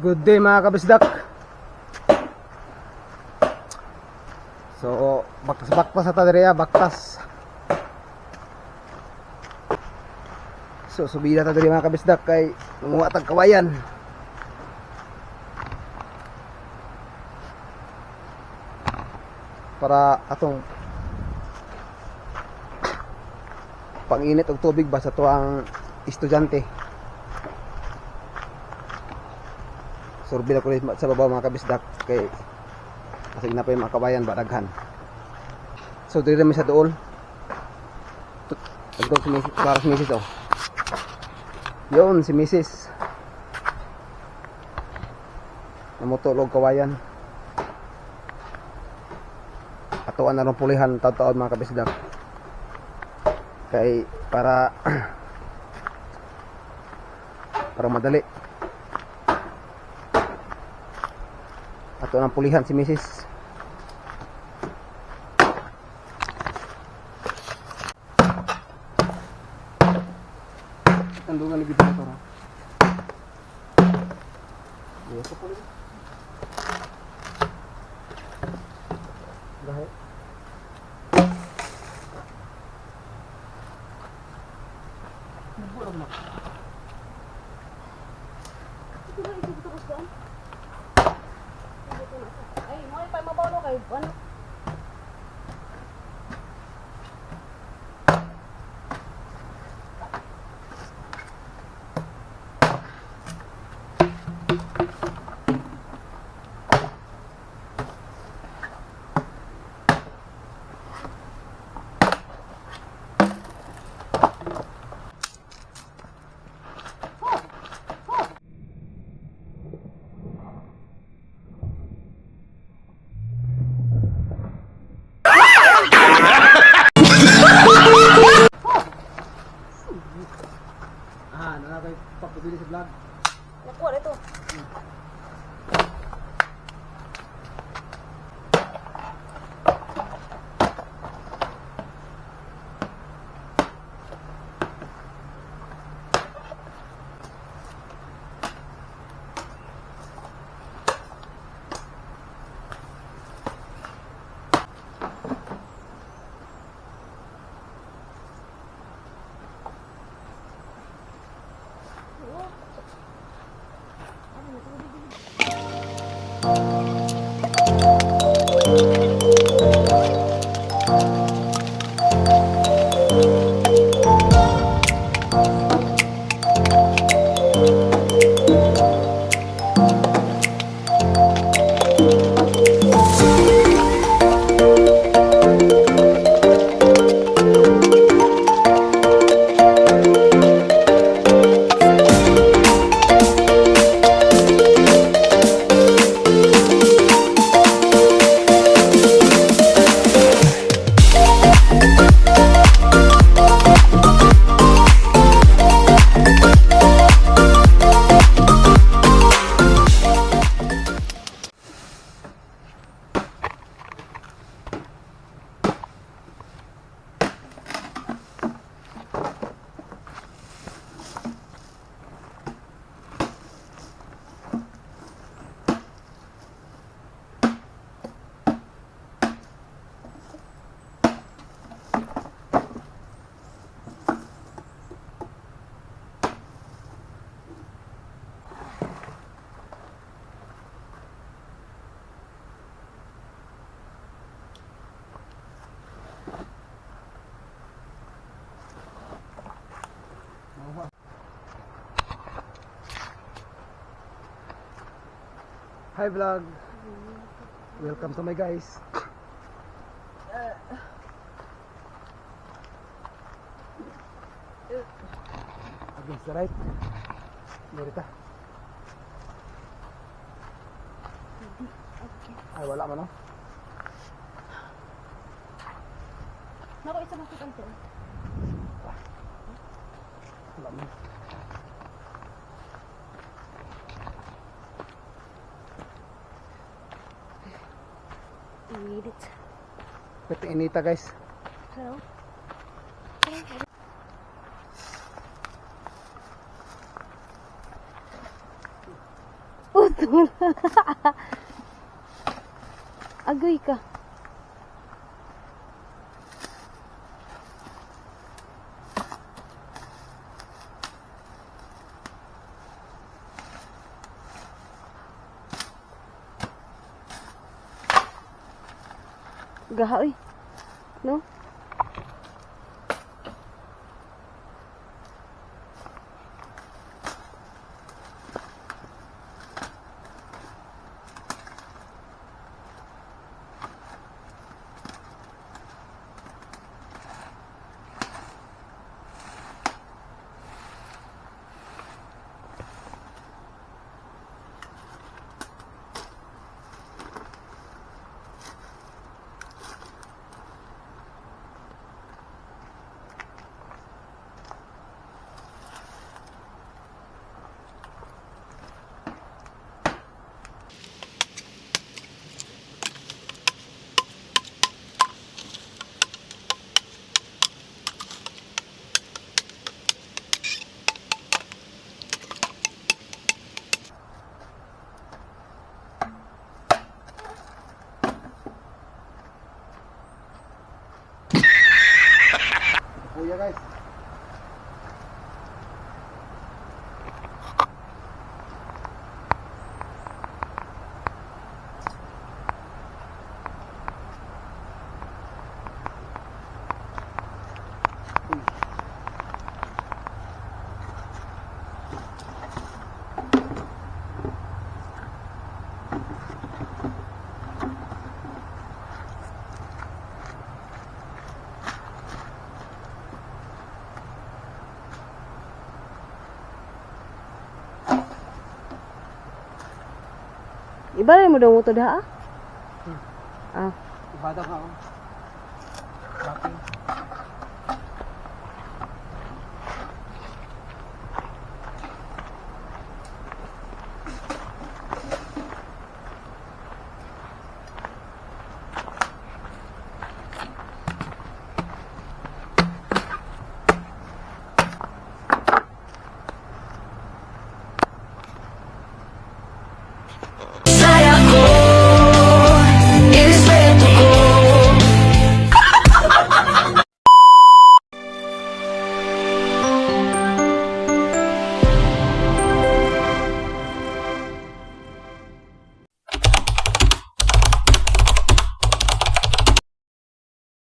Good day, mga kabisdak. So, baktas-baktas sa diri, baktas. So, subida ta diri, mga kabisdak, kay manguha tag kawayan. Para atong panginit og tubig ba sa tuang estudyante. Survey na ko sa babaw, mga kabisdak, kay kasi na pa yung mga kabayan ba daghan. So diri mi sa duol. Tagdog si Mrs. Para si Mrs. Oh. Yun si Mrs. Namutulog kawayan. Atuan na ron pulihan taon-taon, mga kabisdak. Kay para para madali. Ato nang pulihan si Mrs. Tandungan ni Bidyo motor, ha? Iya ko puli. Gahe. Nagburog na. Ito na isip ko doon. Ay, mo pa mabalo kay ano? Ah, nana kay papabili sa vlog. Nakuha ito. Hi vlog. Welcome to my guys. Against the right. Dorita. Ay, wala man, no? Nako isa mo kitang to. Wala man. Init. Pwede inita, guys. Hello. Oh, Pistol. Agoy ka. Gaha oy. No? Kuya, guys. Iba rin mo daw mo to daha ah. Ah. Ibada ka oh.